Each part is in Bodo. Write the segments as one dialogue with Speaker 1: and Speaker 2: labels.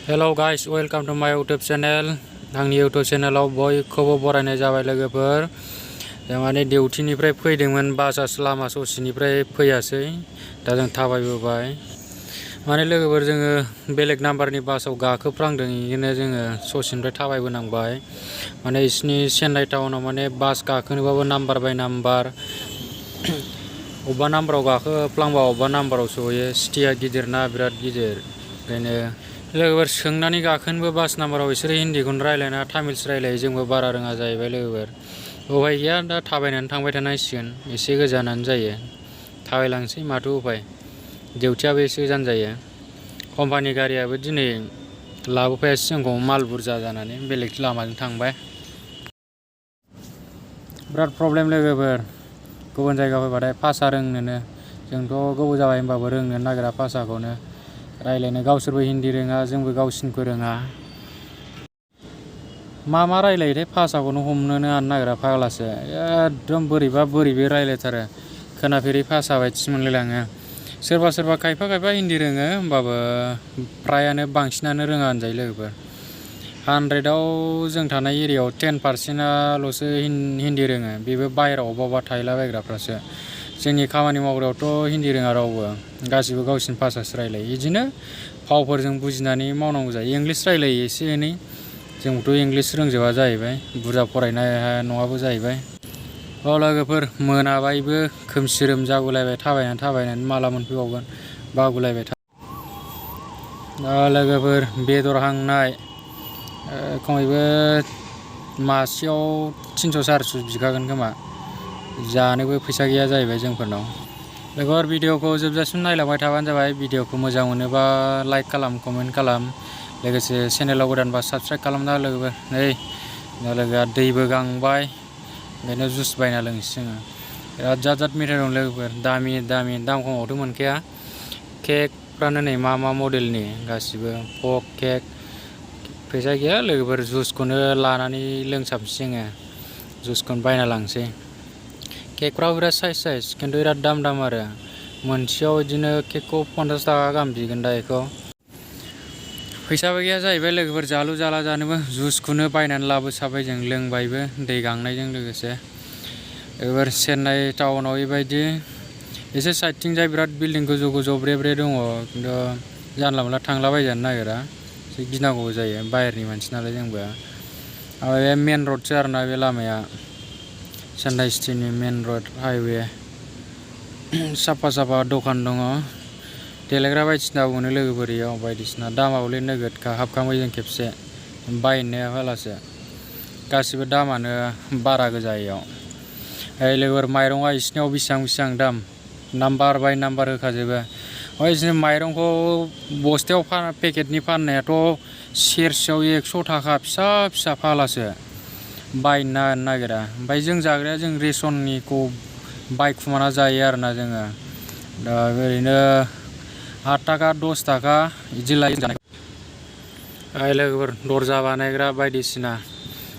Speaker 1: Hello guys, welcome to my YouTube channel. आंनि YouTube चेनेलाव बयखौबो बरायनाय जाबाय लोगोफोर। जों माने डिउटिनिफ्राय फैदोंमोन, बासआसो लामा ससेनिफ्राय फैयासै। दा जों थाबायबोबाय। माने लोगोफोर जोङो बेलेग नाम्बारनि बासआव गाखोफ्रांदों, बेनिखायनो जोङो ससेनिफ्राय थाबायबोनांबाय। माने बिसिनि चेन्नाइ टाउनाव माने बास गाखोनोबाबो नाम्बार बाय नाम्बार अबेबा नाम्बाराव गाखोफ्लांबा अबेबा नाम्बाराव सहैयो। सिटिया गिदिरना बिराद गिदिर, ओंखायनो लोगोफोर सोंनानै गाखोनोबो बास नाम्बाराव बिसोरो हिन्दीखौनो रायलायना तामिल्स रायलायो, जोंबो बारा रोङा जाहैबाय लोगोफोर। उफाय गैया, दा थाबायनानै थांबाय थानांसिगोन। एसे गोजानानो जायो, थाबायलांसै माथो उफाय। डिउटियाबो एसे गोजान जायो। कम्पानि गारियाबो दिनै लाबोफायासै जोंखौ, माल बुरजा जानानै बेलेग लामाजों थांबाय। बिराद प्रब्लेम लोगोफोर, गुबुन जायगायाव फैबाथाय भाषा रोंनोनो। जोंथ' गोबाव जाबाय होमबाबो रोंनो नागिरा भाषाखौनो रायलायनो। गावसोरबो हिन्दी रोङा, जोंबो गावसिनिखौ रोङा। मा रायलायोथाय भाषाखौनो हमनोनो हानो नागिरा, फाग्लासो एकदम बोरैबा रायलायथारो। खोनाफेरै भाषा बायदिसो मोनलायलाङो। सोरबा खायफा हिन्दी रोङो, होमबाबो फ्रायानो बांसिनानो रोङा होनजायो लोगोफोर। 100आव जों थानाय एरियायाव 10%ल'सो हिन्दी रोङो, बेबो बाहेरायाव अबेबा थाहैलाबायग्राफ्रासो। जोंनि खामानि मावग्रायावथ' हिन्दी रोङा रावबो, गासिबो गावसिनि भाषासो रायलायो। बिदिनो फावफोरजों बुजिनानै मावनांगौ जायो। इंलिस रायलायो एसे एनै, जोंबोथ' इंलिस रोंजोबा जाहैबाय, बुरजा फरायनाय नङाबो जाहैबाय। लोगोफोर मोनाबायबो, खोमसिरोम जागुलायबाय थाबायनानै माला मोनफैबावगोन बागुलायबाय। लोगोफोर बेदर हांनाय, खमैबो मासेयाव 300-400 बिखागोन खोमा। जानोबो फैसा गैया जाहैबाय जोंफोरनाव। लोगोफोर भिडिअखौ जोबजासिम नायलांबाय थाबानो जाबाय। भिडिअखौ मोजां मोनोबा लाइक खालाम, कमेन्ट खालाम, लोगोसे चेनेलाव गोदानबा साबस्क्राइब खालामना लोगोफोर। नै लोगोआ दैबो गांबाय, ओंखायनो जुइस बायना लोंसै जोङो। बिराद जात मेथाइ दं लोगोफोर, दामि दाम खमावथ' मोनखाया। केकफ्रानो नै मा मडेलनि गासिबो पक केक। फैसा गैया लोगोफोर, जुइसखौनो लानानै लोंसाबसै जोङो, जुइसखौनो बायना लांसै। केकफ्राबो बिराद साइज, खिन्थु बिराद दाम आरो। मोनसेयाव बिदिनो केकखौ 50 थाखा गाहाम बिगोन दा बेखौ। फैसाबो गैया जाहैबाय लोगोफोर, जालु जाला जानोबो। जुइसखौनो बायनानै लाबोसाबबाय जों, लोंबायबो दै गांनायजों लोगोसे। लोगोफोर चेन्नाइ टाउनाव बेबायदि एसे साइडथिंजाय बिराद बिल्डिं गोजौ ब्रे दङ, खिन्थु जानला मोनला थांलाबायजानो नागिरा, एसे गिनांगौ जायो। बाहेरनि मानसि नालाय जोंबो। बे मेन रडसो आरोना बे लामाया, चेन्नाइ सिटिनि मेन रड हाइवे। साफा दखान दङ, देलायग्रा बायदिसिना मोनो लोगोफोर इयाव बायदिसिना। दामावले नोगोदखा, हाबखांबाय जों खेबसे, बायनो हालासो। गासिबो दामानो बारा गोजा इयाव। लोगोफोर माइरङा इसिनियाव बेसेबां दाम, नाम्बार बाय नाम्बार होखाजोबो। बिदिनो माइरंखौ बस्थायाव पेकेटनि फाननायाथ' सेरसेयाव 100 थाखा, फिसा फालासो बायनो नागिरा। ओमफ्राय जों जाग्राया, जों रेसननिखौ बायखुमाना जायो आरोना जोङो। दा ओरैनो 8 थाखा 10 थाखा बिदि लायो जानाय। लोगोफोर दरजा बानायग्रा बायदिसिना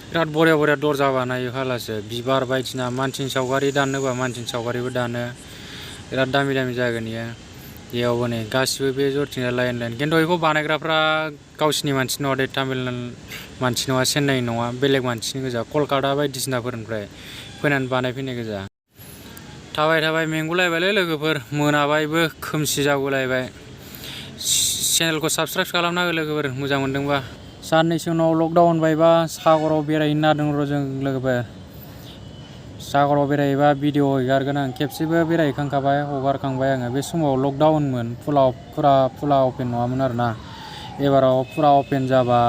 Speaker 1: बिराद बरिया दरजा बानायो फालासो। बिबार बायदिसिना, मानसिनि सावगारि दाननोबा मानसिनि सावगारिबो दानो। बिराद दामि जागोन इयो। बेयावबो नै गासिबो बे जरथिंजाय लाइन, खिन्थु बेखौ बानायग्राफ्रा गावसिनि मानसि नङा दे, तामिल मानसि नङा, चेन्नाइ नङा, बेलेग मानसिनि गोजा, कलकाता बायदिसिनाफोरनिफ्राय फैनानै बानायफैनाय गोजा। थाबाय मेंगुलायबायलै लोगोफोर, मोनाबायबो, खोमसि जागुलायबाय। चेनेलखौ साबस्क्राइब खालामना हो लोगोफोर, मोजां मोनदोंबा। साननैसो उनाव लकडाउन बायबा सागराव बेरायहैनो नागिरदों र' जों लोगोफोर। सागराव बेरायहैबा भिडिअ हगारगोन आं। खेबसेबो बेरायहैखांखाबाय, हगारखांबाय आङो। बे समाव लकडाउनमोन, फुरा अपेन नङामोन आरोना। एबाराव फुरा अपेन जाबा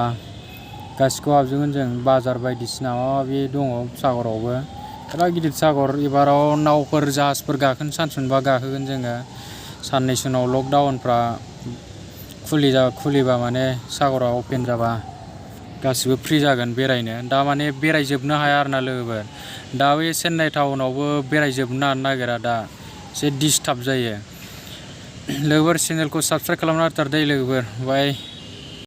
Speaker 1: गासिखौबो हाबजोबगोन जों। बाजार बायदिसिना माबा माबि दङ सागरावबो, बिराद गिदिर सागर। एबाराव नावफोर, जाहाजफोर गाखोनो चान्स मोनबा गाखोगोन जोङो। साननैसो उनाव लकडाउनफ्रा खुलिबा माने सागरा अपेन जाबा गासिबो फ्रि जागोन बेरायनो। दा माने बेरायजोबनो हाया आरोना लोगोफोर। दा बे चेन्नाइ टाउनावबो बेरायजोबनो हानो नागिरा, दा एसे डिस्टार्ब जायो। लोगोफोर चेनेलखौ साबस्क्राइब खालामना होथार दै लोगोफोर। बाय।